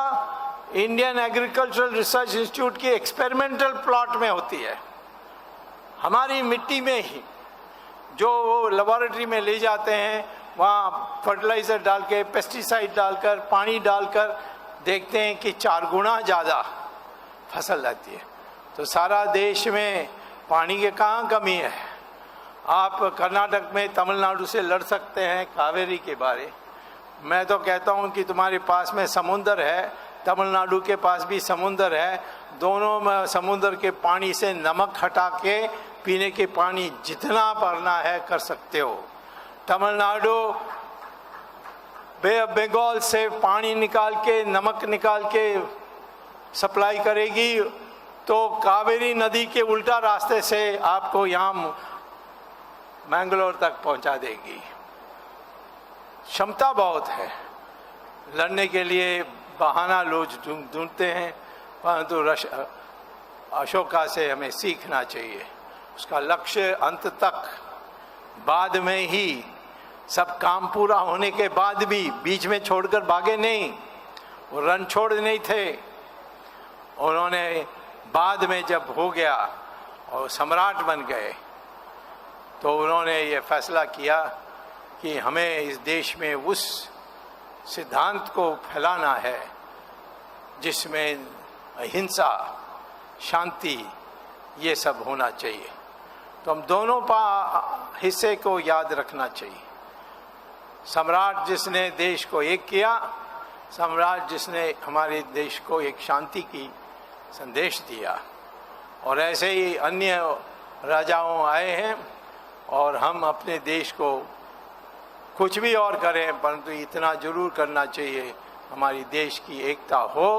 Indian agricultural research institute की एक्सपेरिमेंटल प्लॉट में होती है। हमारी मिट्टी में ही जो वो लेबोरेटरी में ले जाते हैं, वहाँ फर्टिलाइज़र डाल के, पेस्टिसाइड डालकर, पानी डालकर देखते हैं कि 4 गुना ज़्यादा फसल आती है। तो सारा देश में पानी के कहाँ कमी है। आप कर्नाटक में तमिलनाडु से लड़ सकते हैं कावेरी के बारे। मैं तो कहता हूँ कि तुम्हारे पास में समुंदर है, तमिलनाडु के पास भी समुंदर है, दोनों में समुंदर के पानी से नमक हटा के पीने के पानी जितना भरना है कर सकते हो। तमिलनाडु बे ऑफ बंगाल से पानी निकाल के, नमक निकाल के सप्लाई करेगी तो कावेरी नदी के उल्टा रास्ते से आपको यहाँ मैंगलोर तक पहुँचा देगी। क्षमता बहुत है, लड़ने के लिए बहाना लोग ढूंढते हैं, परंतु अशोका से हमें सीखना चाहिए। उसका लक्ष्य अंत तक, बाद में ही सब काम पूरा होने के बाद भी बीच में छोड़कर भागे नहीं, वो रन छोड़ नहीं थे। उन्होंने बाद में जब हो गया और सम्राट बन गए तो उन्होंने ये फैसला किया कि हमें इस देश में उस सिद्धांत को फैलाना है जिसमें अहिंसा, शांति, ये सब होना चाहिए। तो हम दोनों हिस्से को याद रखना चाहिए। सम्राट जिसने देश को एक किया, सम्राट जिसने हमारे देश को एक शांति की संदेश दिया, और ऐसे ही अन्य राजाओं आए हैं। और हम अपने देश को कुछ भी और करें, परंतु इतना जरूर करना चाहिए, हमारी देश की एकता हो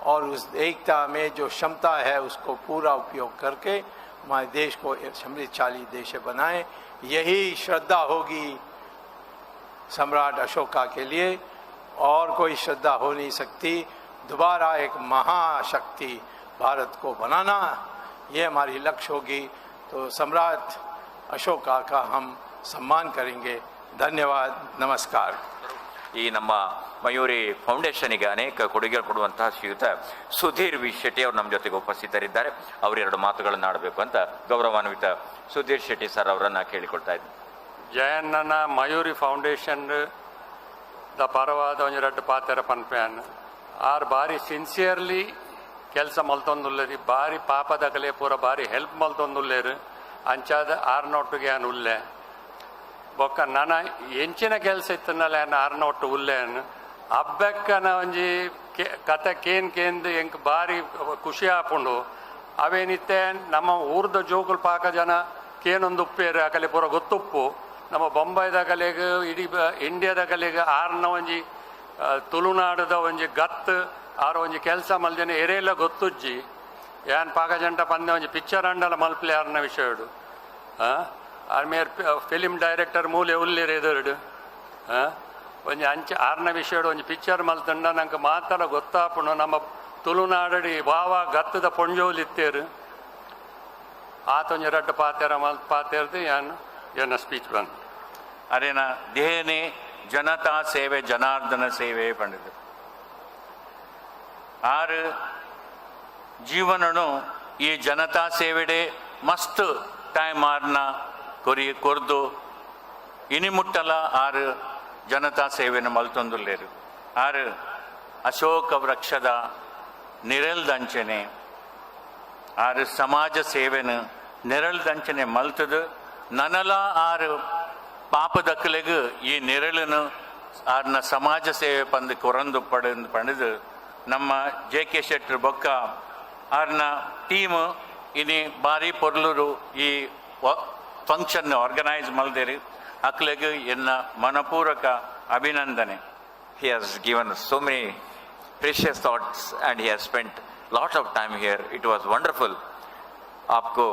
और उस एकता में जो क्षमता है उसको पूरा उपयोग करके हमारे देश को एक समृद्धशाली देश बनाएं। यही श्रद्धा होगी सम्राट अशोका के लिए, और कोई श्रद्धा हो नहीं सकती। दोबारा एक महाशक्ति भारत को बनाना, ये हमारी लक्ष्य होगी। तो सम्राट अशोका का हम सम्मान करेंगे। धन्यवाद, नमस्कार। ಈ ನಮ್ಮ ಮಯೂರಿ ಫೌಂಡೇಶನ್ಗೆ ಅನೇಕ ಕೊಡುಗೆ ಕೊಡುವಂತಹ ಶ್ರೀಯುತ ಸುಧೀರ್ ವಿ ಶೆಟ್ಟಿ ಅವರು ನಮ್ಮ ಜೊತೆಗೆ ಉಪಸ್ಥಿತರಿದ್ದಾರೆ. ಅವರೆರಡು ಮಾತುಗಳನ್ನು ಆಡಬೇಕು ಅಂತ ಗೌರವಾನ್ವಿತ ಸುಧೀರ್ ಶೆಟ್ಟಿ ಸರ್ ಅವರನ್ನ ಕೇಳಿಕೊಳ್ತಾ ಇದ್ದೀನಿ. ಜಯಣ್ಣನ ಮಯೂರಿ ಫೌಂಡೇಶನ್ the ಪರವಾದ ಒಂಜಿ ರಡ್ಡ್ ಪಾತೆರ ಪನ್ಪೆಯಾನ್. ಆರ್ ಬಾರಿ ಸಿನ್ಸಿಯರ್ಲಿ ಕೆಲಸ ಮಲ್ತೊಂದುಲ್ಲೇರಿ, ಬಾರಿ ಪಾಪದಕಲೆ ಪೂರ ಬಾರಿ ಹೆಲ್ಪ್ ಮಲ್ತೊಂದುಲ್ಲೇರು. ಅಂಚಾದ ಆರ್ನೊಟ್ಟಿಗೆ ಆನ್ ಉಲ್ಲೆ ಬೊಕ್ಕ ನನ ಎಂಚಿನ ಕೆಲಸ ಇತ್ತನಲ್ಲ ಆನ್ ಆರ್ನೊಟ್ಟು ಉಲ್ಲೆ ಅನ್ ಅಬ್ಬೆಕ್ಕನ ಒಂಜಿ ಕತೆ ಕೇನ್ ಕೇಂದ್ ಎಂಕ್ ಬಾರಿ ಖುಷಿ ಆಪುಂಡು. ಅವೇನಿತ್ತೆ ನಮ್ಮ ಊರ್ದ ಜೋಕುಲ್ ಪಾಕ ಜನ ಕೇನೊಂದು ಉಪ್ಪೇರು ಅಕಲೆ ಪೂರ ಗೊತ್ತುಪ್ಪು. ನಮ್ಮ ಬೊಂಬೈದ ಕಲೆಗ್ ಇಡೀ ಇಂಡಿಯಾದ ಕಲೆಗ್ ಆರ್ನ ಒಂಜಿ ತುಳುನಾಡದ ಒಂಜಿ ಗತ್ ಆರ್ ಒಂಜಿ ಕೆಲಸ ಮಲ್ದಿನ ಎರೆಲ್ಲ ಗೊತ್ತುಜ್ಜಿ. ಯಾನ್ ಪಾಕ ಜಂಟ ಪಂದೆ ಒಂಜಿ ಪಿಕ್ಚರ್ ಅಂಡಲ ಮಲ್ಪ್ಲೆ ಆರ್ನ ವಿಷಯಡು. ಆರ್ ಮೇರ್ ಫಿಲಿಂ ಡೈರೆಕ್ಟರ್ ಮೂಲೆ ಉಲ್ಲೇರು ಎದುರುಡು. ಒಂಜಿ ಅಂಚೆ ಆರ್ನ ವಿಷಯಡು ಒಂಜಿ ಪಿಕ್ಚರ್ ಮಲ್ತಂಡ ನಂಗೆ ಮಾತಲ ಗೊತ್ತಾಪುಂಡು. ನಮ್ಮ ತುಳುನಾಡಡಿ ವಾವ ಗತ್ತದ ಪೊಂಜೋಲು ಇತ್ತೇರು. ಆತೊಂಜಿ ರಡ್ಡ್ ಪಾತೆರ ಮಲ್ ಪಾತೆರ್ದು ಯಾನ್ ಎನ್ನ ಸ್ಪೀಚ್ ಬಂದು. ಅರೇನ ದೇಹನೇ ಜನತಾ ಸೇವೆ ಜನಾರ್ದನ ಸೇವೆ ಪಂಡಿತು. ಆರು ಜೀವನನು ಈ ಜನತಾ ಸೇವೆಡೆ ಮಸ್ತ್ ಟೈಮ್ ಆರ್ನ ಕೊರಿ ಕೊರ್ದು ಇನಿಮುಟ್ಟಲ ಆರು ಜನತಾ ಸೇವೆಯನ್ನು ಮಲ್ತೊಂದುಲ್ಲೇರು. ಆರು ಅಶೋಕ ವೃಕ್ಷದ ನಿರೆಲ್ದಂಚನೆ ಆರು ಸಮಾಜ ಸೇವೆನು ನೆರಳ್ದಂಚನೆ ಮಲ್ತದು ನನಲ ಆರು ಪಾಪದಕ್ಕಲೆಗು ಈ ನೆರಳನ್ನು ಆರ್ನ ಸಮಾಜ ಸೇವೆ ಪಂದು ಕೊರಂದು ಪಡೆದು ಪಡೆದು ನಮ್ಮ ಜೆ ಕೆ ಶೆಟ್ಟರ್ ಬೊಕ್ಕ ಆರ್ನ ಟೀಮ್ ಇನಿ ಬಾರಿ ಪೊರ್ಲೂರು ಈ ಫಂಕ್ಷನ್ ಆರ್ಗನೈಸ್ ಮಲ್ದೇರಿ. ಅಕ್ಲೆಗ್ ಎನ್ನ ಮನಪೂರ್ವಕ ಅಭಿನಂದನೆ. He has given so many precious thoughts and he has spent lot of time here. It was wonderful. आपको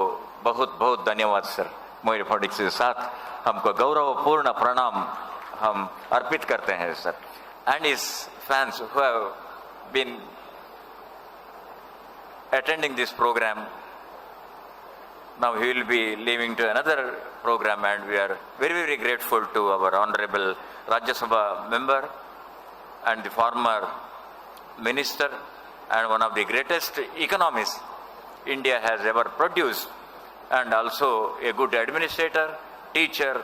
बहुत बहुत धन्यवाद सर. मयूरी फाउंडेशन के साथ हमको गौरवपूर्ण प्रणाम हम अर्पित करते हैं sir. And his fans who have been attending this program. Now he will be leaving to another program, and we are very, very grateful to our Honorable Rajya Sabha member and the former minister and one of the greatest economists India has ever produced, and also a good administrator, teacher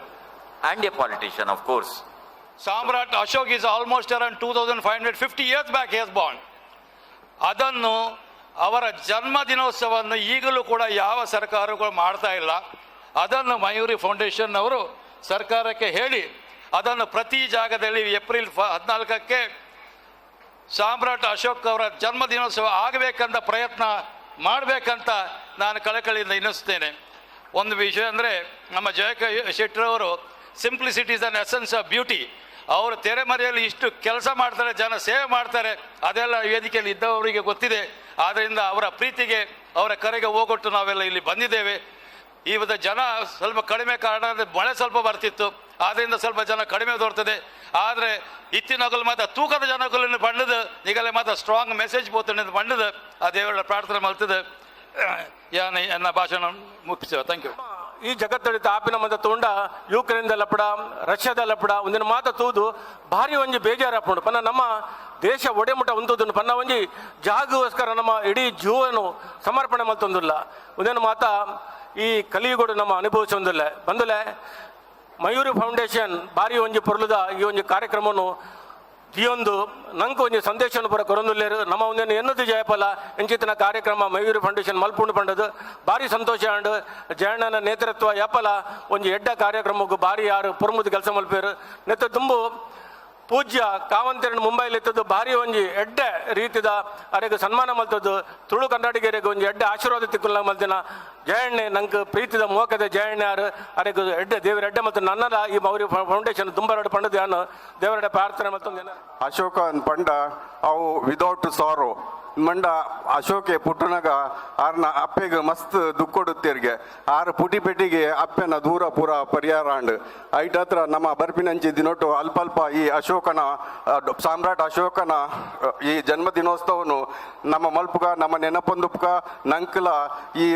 and a politician, of course. Samrat Ashok is almost around 2550 years back he has born. ಅದನ್ನು ಅವರ ಜನ್ಮ ದಿನೋತ್ಸವವನ್ನು ಈಗಲೂ ಕೂಡ ಯಾವ ಸರ್ಕಾರಗಳು ಮಾಡ್ತಾ ಇಲ್ಲ. ಅದನ್ನು ಮಯೂರಿ ಫೌಂಡೇಶನ್ ಅವರು ಸರ್ಕಾರಕ್ಕೆ ಹೇಳಿ ಅದನ್ನು ಪ್ರತಿ ಜಾಗದಲ್ಲಿ ಏಪ್ರಿಲ್ 14ಕ್ಕೆ ಸಾಮ್ರಾಟ್ ಅಶೋಕ್ ಅವರ ಜನ್ಮ ದಿನೋತ್ಸವ ಆಗಬೇಕಂತ ಪ್ರಯತ್ನ ಮಾಡಬೇಕಂತ ನಾನು ಕಳಕಳಿಯಿಂದ ಇನ್ನಿಸ್ತೇನೆ. ಒಂದು ವಿಷಯ ಅಂದರೆ, ನಮ್ಮ ಜಯಕ ಶೆಟ್ಟರವರು simplicity is an essence of beauty. ಅವರು ತೆರೆಮರೆಯಲ್ಲಿ ಇಷ್ಟು ಕೆಲಸ ಮಾಡ್ತಾರೆ, ಜನ ಸೇವೆ ಮಾಡ್ತಾರೆ, ಅದೆಲ್ಲ ವೇದಿಕೆಯಲ್ಲಿ ಇದ್ದವರಿಗೆ ಗೊತ್ತಿದೆ. ಆದ್ದರಿಂದ ಅವರ ಪ್ರೀತಿಗೆ, ಅವರ ಕರೆಗೆ ಹೋಗೊಟ್ಟು ನಾವೆಲ್ಲ ಇಲ್ಲಿ ಬಂದಿದ್ದೇವೆ. ಇವತ್ತು ಜನ ಸ್ವಲ್ಪ ಕಡಿಮೆ, ಕಾರಣ ಅಂದರೆ ಮಳೆ ಸ್ವಲ್ಪ ಬರ್ತಿತ್ತು, ಆದ್ದರಿಂದ ಸ್ವಲ್ಪ ಜನ ಕಡಿಮೆ ದೊರ್ತದೆ. ಆದರೆ ಇತ್ತಿನಗಲು ಮಾತ್ರ ತೂಕದ ಜನಗಳನ್ನು ಬಣ್ಣದ ಈಗಲೇ ಮಾತ್ರ ಸ್ಟ್ರಾಂಗ್ ಮೆಸೇಜ್ ಪೋತಂಡು ಬಣ್ಣದ ಆ ದೇವರ ಪ್ರಾರ್ಥನೆ ಮಲ್ತದೆ. ಯಾನ ಎನ್ನ ಭಾಷಣ ಮುಗಿಸುವ. Thank you. ಈ ಜಗತ್ತಡಿತ ಆಪಿನ ಮಂದ ತೋಂಡ ಯೂಕ್ರೇನ್ದ ಲಪಡ, ರಷ್ಯಾದ ಲಪಡ ಒಂದಿನ ಮಾತ ತೂದು ಭಾರಿ ಒಂಜಿ ಬೇಜಾರಾಪುಂಡು. ಪನ್ನ ನಮ್ಮ ದೇಶ ಒಡೆಮುಟ ಉಂತುದುಂಡು. ಪನ್ನ ಒಂಜಿ ಜಾಗಗೋಸ್ಕರ ನಮ್ಮ ಇಡೀ ಜೀವನು ಸಮರ್ಪಣೆ ಮಲ್ತೊಂದುಲ್ಲ. ಒಂದೇನು ಮಾತ ಈ ಕಲಿಯುಗಡು ನಮ್ಮ ಅನುಭವಿಸೊಂದಿಲ್ಲ. ಬಂದುಲೆ, ಮಯೂರಿ ಫೌಂಡೇಶನ್ ಭಾರಿ ಒಂಜಿ ಪೊರ್ಲುದ ಈ ಒಂಜಿ ಕಾರ್ಯಕ್ರಮವನ್ನು ದಿಯೊಂದು ನಂಗೆ ಒಂಜಿ ಸಂದೇಶವನ್ನು ಪೂರ ಕೊರೊಂದುಲ್ಲೇರು. ನಮ್ಮ ಒಂದೇನು ಎನ್ನದು ಜಯಪಲ ಇಂಚಿತ್ತಿನ ಕಾರ್ಯಕ್ರಮ ಮಯೂರಿ ಫೌಂಡೇಶನ್ ಮಲ್ಪುಂಡು ಪಂಡದು ಭಾರಿ ಸಂತೋಷ ಆಂಡ್. ಜಯಣ್ಣನ ನೇತೃತ್ವ ಯಪಲ ಒಂಜಿ ಎಡ್ಡ ಕಾರ್ಯಕ್ರಮಕ್ಕೂ ಭಾರಿ ಯಾರು ಪೊರ್ಮುದು ಕೆಲಸ ಮಲ್ಪೇರು. ನೆತ್ತ ತುಂಬು ಪೂಜ್ಯ ಕಾವಂತೆರಡು ಮುಂಬೈಲಿ ಇತ್ತದ್ದು ಭಾರಿ ಒಂಜಿ ಎಡ್ಡೆ ರೀತಿದ ಅರೆಗ್ ಸನ್ಮಾನ ಮಲ್ತದ್ದು ತುಳು ಕನ್ನಡಿಗರಿಗೆ ಒಂಜಿ ಎಡ್ಡೆ ಆಶೀರ್ವಾದ ತಿಕ್ಕುಲ್ಲ ಮಲ್ತಿನ ಜಯಣ್ಣೆ, ನಂಗೆ ಪ್ರೀತಿದ ಮೋಕದ ಜಯಣ್ಣೆ ಯಾರು ಅರೆಗ್ ಎಡ್ಡೆ ದೇವರ ಎಡ್ಡೆ ಮತ್ತು ನನ್ನದ ಈ ಮೌರಿ ಫೌಂಡೇಶನ್ ತುಂಬರಡು ಪಂಡದು ಯಾನು ದೇವರಡೆ ಪ್ರಾರ್ಥನೆ ಮತ್ತೊಂದು. ಅಶೋಕ ಪಂಡ ಅವು ವಿದೌಟ್ ಸಾರೋ. ಮಂಡ ಅಶೋಕೆ ಪುಟ್ಟನಾಗ ಆರ್ನ ಅಪ್ಪೆಗೆ ಮಸ್ತ್ ದುಃಖ. ಆರ್ ಪುಟಿ ಪೆಟ್ಟಿಗೆ ಅಪ್ಪೆನ ದೂರ ಪೂರ ಪರಿಹಾರ ಆಂಡ್. ಐಟ್ ಹತ್ರ ನಮ್ಮ ಬರ್ಪಿನಂಚಿ ದಿನೊಟ್ಟು ಅಲ್ಪ ಅಲ್ಪ ಈ ಅಶೋಕನ ಸಾಮ್ರಾಟ್ ಅಶೋಕನ ಈ ಜನ್ಮ ದಿನೋತ್ಸವನು ನಮ್ಮ ಮಲ್ಪುಗ, ನಮ್ಮ ನೆನಪೊಂದುಪ್ಕ. ನಂಕ್ಲ ಈ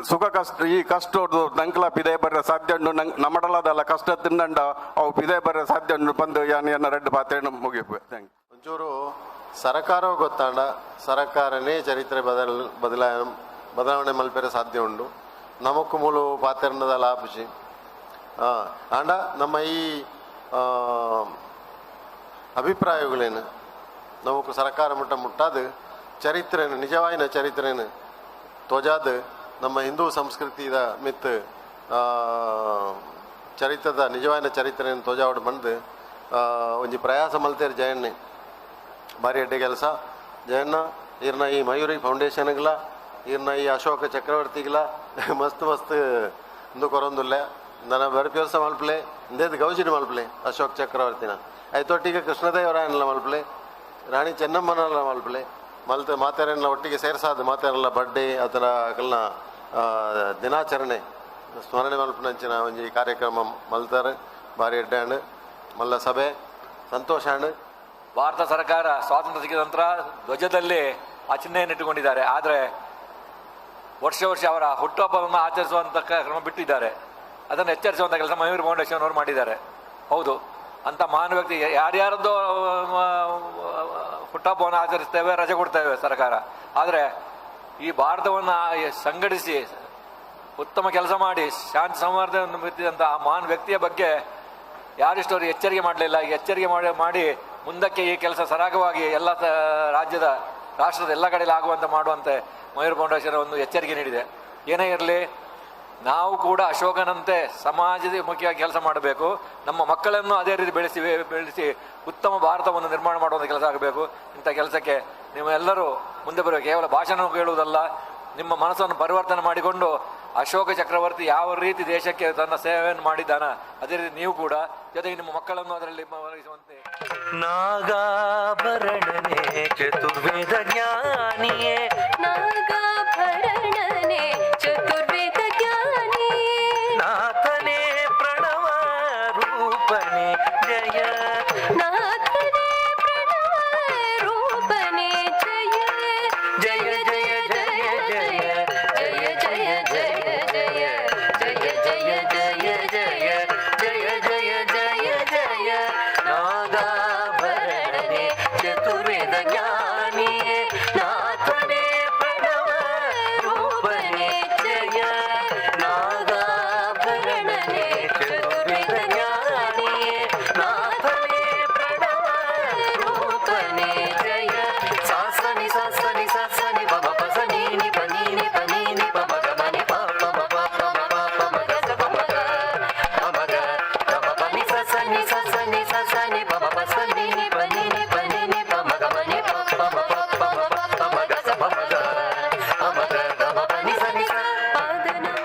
ಸುಖ ಕಷ್ಟ, ಈ ಕಷ್ಟ ನಂಕ್ಲ ಪಿದೆ ಬರ್ರೆ ಸಾಧ್ಯ ಉಂಡು. ನಂಗ್ ನಮ್ಮಡಲದಲ್ಲ ಕಷ್ಟ ತಿನ್ನಂಡ ಅವು ಪಿದೆ ಬರ್ರೆ ಸಾಧ್ಯ ಉಂಡು ಬಂದು ಯಾನ್ ಎನ್ನ ರೆಡ್ ಪಾತ್ರೆ ಮುಗಿಪು. Thank. ಒಂಚೂರು ಸರಕಾರವು ಗೊತ್ತಾಂಡ ಸರಕಾರನೇ ಚರಿತ್ರೆ ಬದಲಾವಣೆ ಮಲ್ಪೆರೆ ಸಾಧ್ಯ ಉಂಡು. ನಮಕ್ಕು ಮೂಲು ಪಾತೆರ್ನದ ಲಾಪುಜಿ. ಆಂಡ ನಮ್ಮ ಈ ಅಭಿಪ್ರಾಯಗಳೇನು ನಮಕ್ ಸರಕಾರ ಮುಟ್ಟ ಮುಟ್ಟಾದ ಚರಿತ್ರೆನು, ನಿಜವಾಯಿನ ಚರಿತ್ರೆನು ತೋಜಾದ ನಮ್ಮ ಹಿಂದೂ ಸಂಸ್ಕೃತಿದ ಮಿತ್ ಚರಿತ್ರದ ನಿಜವಾಯಿನ ಚರಿತ್ರೆಯನ್ನು ತೋಜಾವಡ್ ಬಂದು ಒಂಜಿ ಪ್ರಯಾಸ ಮಲ್ತೇರು ಜಯಣ್ಣೆ. ಭಾರಿ ಎಡ್ಡೆ ಕೆಲಸ ಜಯಣ್ಣ. ಇರ್ನ ಈ ಮಯೂರಿ ಫೌಂಡೇಶನ್ಗ್ಲ, ಇರ್ನ ಈ ಅಶೋಕ ಚಕ್ರವರ್ತಿಗ್ಲ ಮಸ್ತ್ ಮಸ್ತ್ ಇಂದು ಕೊರೊಂದುಲ್ಲೆ. ನನ್ನ ಬರ್ಪಿ ವರ್ಷ ಮಲ್ಪಲೆ ಇಂದೇದು ಗೌಜಿನ ಮಲ್ಪಲೆ ಅಶೋಕ್ ಚಕ್ರವರ್ತಿನ ಐತೊಟ್ಟಿಗೆ ಕೃಷ್ಣದೇವರಾಯನಲ್ಲ ಮಲ್ಪಲೆ, ರಾಣಿ ಚೆನ್ನಮ್ಮನಲ್ಲ ಮಲ್ಪಲೆ. ಮಲ್ತ ಮಾತೆರೆಲ್ಲ ಒಟ್ಟಿಗೆ ಸೇರ್ಸಾದ ಮಾತೆರೆಲ್ಲ ಬರ್ಡೇ ಅದರ ಅಕಲ್ನ ದಿನಾಚರಣೆ ಸ್ಮರಣೆ ಮಲ್ಪನಂಚಿನ ಒಂಜಿ ಕಾರ್ಯಕ್ರಮ ಮಲ್ತಾರೆ. ಭಾರಿ ಎಡ್ಡೆ ಆಂಡ್ ಮಲ್ಲ ಸಭೆ ಸಂತೋಷ ಆಂಡ್. ಭಾರತ ಸರ್ಕಾರ ಸ್ವಾತಂತ್ರ್ಯ ಸಿಕ್ಕಿದ ನಂತರ ಧ್ವಜದಲ್ಲಿ ಆ ಚಿಹ್ನೆಯನ್ನು ಇಟ್ಟುಕೊಂಡಿದ್ದಾರೆ. ಆದರೆ ವರ್ಷ ವರ್ಷ ಅವರ ಹುಟ್ಟುಹಬ್ಬವನ್ನು ಆಚರಿಸುವಂಥ ಕ್ರಮ ಬಿಟ್ಟಿದ್ದಾರೆ. ಅದನ್ನು ಎಚ್ಚರಿಸುವಂಥ ಕೆಲಸ ಮಯೂರ್ ಫೌಂಡೇಶನ್ ಅವರು ಮಾಡಿದ್ದಾರೆ. ಹೌದು, ಅಂಥ ಮಹಾನ್ ವ್ಯಕ್ತಿ ಯಾರ್ಯಾರದ್ದೋ ಹುಟ್ಟುಹಬ್ಬವನ್ನು ಆಚರಿಸ್ತೇವೆ, ರಜೆ ಕೊಡ್ತೇವೆ ಸರ್ಕಾರ. ಆದರೆ ಈ ಭಾರತವನ್ನು ಸಂಘಟಿಸಿ ಉತ್ತಮ ಕೆಲಸ ಮಾಡಿ ಶಾಂತಿ ಸೌಹಾರ್ದವನ್ನು ಬಿತ್ತಿದಂಥ ಆ ಮಹಾನ್ ವ್ಯಕ್ತಿಯ ಬಗ್ಗೆ ಯಾರಿಷ್ಟವರು ಎಚ್ಚರಿಕೆ ಮಾಡಲಿಲ್ಲ. ಎಚ್ಚರಿಕೆ ಮಾಡಿ ಮುಂದಕ್ಕೆ ಈ ಕೆಲಸ ಸರಾಗವಾಗಿ ಎಲ್ಲ ರಾಜ್ಯದ ರಾಷ್ಟ್ರದ ಎಲ್ಲ ಕಡೆಯಲ್ಲಿ ಆಗುವಂತೆ ಮಾಡುವಂತೆ ಮಯೂರ್ ಫೌಂಡೇಶನ್ ಒಂದು ಎಚ್ಚರಿಕೆ ನೀಡಿದೆ. ಏನೇ ಇರಲಿ, ನಾವು ಕೂಡ ಅಶೋಕನಂತೆ ಸಮಾಜದ ಮುಖ್ಯವಾಗಿ ಕೆಲಸ ಮಾಡಬೇಕು. ನಮ್ಮ ಮಕ್ಕಳನ್ನು ಅದೇ ರೀತಿ ಬೆಳೆಸಿ ಉತ್ತಮ ಭಾರತವನ್ನು ನಿರ್ಮಾಣ ಮಾಡುವಂಥ ಕೆಲಸ ಆಗಬೇಕು. ಇಂಥ ಕೆಲಸಕ್ಕೆ ನೀವೆಲ್ಲರೂ ಮುಂದೆ ಬರಬೇಕು. ಕೇವಲ ಭಾಷಣ ಕೇಳುವುದಲ್ಲ, ನಿಮ್ಮ ಮನಸ್ಸನ್ನು ಪರಿವರ್ತನೆ ಮಾಡಿಕೊಂಡು ಅಶೋಕ ಚಕ್ರವರ್ತಿ ಯಾವ ರೀತಿ ದೇಶಕ್ಕೆ ತನ್ನ ಸೇವೆಯನ್ನು ಮಾಡಿದ್ದಾನ ಅದೇ ರೀತಿ ನೀವು ಕೂಡ ಜೊತೆಗೆ ನಿಮ್ಮ ಮಕ್ಕಳನ್ನು ಅದರಲ್ಲಿ ಒದಗಿಸುವಂತೆ. ನಾಗಾಭರಣನೆ ಚತುರ್ವೇದ ಜ್ಞಾನಿಯೇ, ನಾಗಾಭರಣನೆ ಚತುರ್ವೇದ ಜ್ಞಾನಿಯೇ, ನಾಥನೇ ಪ್ರಣವ ರೂಪನೆ ಜಯ, ನಾಥನೇ ಪ್ರಣವ ರೂಪನೆ ಜಯ, ಜಯ ಜಯ ಜಯ ಜಯ ಜಯ ಜಯ ಜಯ ಜಯ ಜಯ ಜಯ ಜಯ ಜಯ ಜಯ ಜಯ ಜಯ ಜಯ ನಾಗಾಭರಣನೆ ಚತುರ್ವೇದ ಜ್ಞಾನಿಯೇ, ನಾಥನೇ ಪ್ರಣವ ರೂಪನೆ ಜಯ, ನಾಗಾಭರಣನೆ ಚತುರ್ವೇದ ಜ್ಞಾನಿಯೇ, ನಾಥನೇ ಪ್ರಣವ ರೂಪನೆ ಜಯ. ಸಾಸನಿ ಸಾಸನಿ ಸಾಸನಿ ಬಮ ಪಸನಿ ನಿ ಪನಿ ನಿ ಪನಿ ನಿ ಪಮ ಗ ಮ ನಿ ಪ ಪ ಮ ಪ ಪ ಮ ಪ ಪ ಮ ಗ ಸ ಪ ಮ ಗ ಪ ಮ ಗ ಗ ಮ ಪ ನಿ ಸ ಸ ನಿ ಸ ಸ ನಿ ಸ ಸ ನಿ ಪ ಮ ಪ ಸ ನಿ ನಿ ಪ ನಿ ನಿ ಪ ನಿ ನಿ ಪ ಮ ಗ ಮ ನಿ ಪ ಪ ಮ ಪ ಪ ಮ ಪ ಪ ಮ ಗ ಸ ಪ ಮ ಗ ಪ ಮ ಗ ಗ ಮ ಪ ನಿ ಸ ನಿ ಸ. ಪಾದನಂ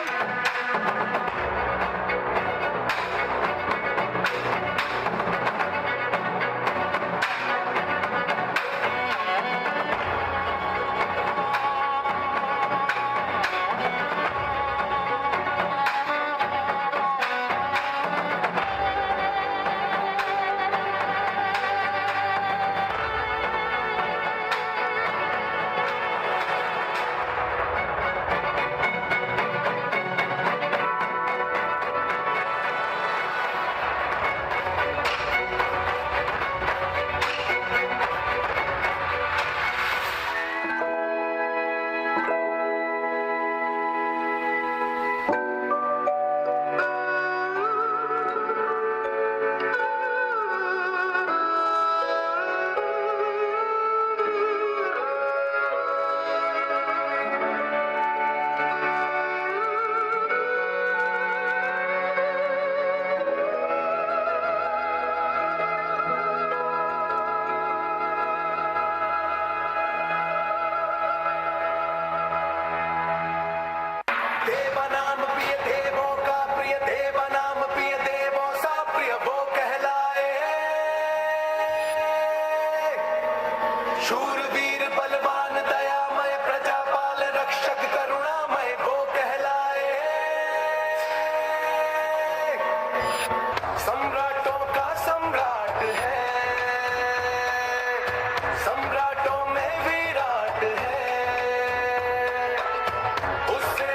देवनाम प्रिय देवों का प्रिय, देवनाम प्रिय देवों सा प्रिय वो कहलाए। शूरवीर बलवान दयामय प्रजापाल रक्षक करुणामय वो कहलाए। सम्राटों का सम्राट है, सम्राटों में विराट है, उससे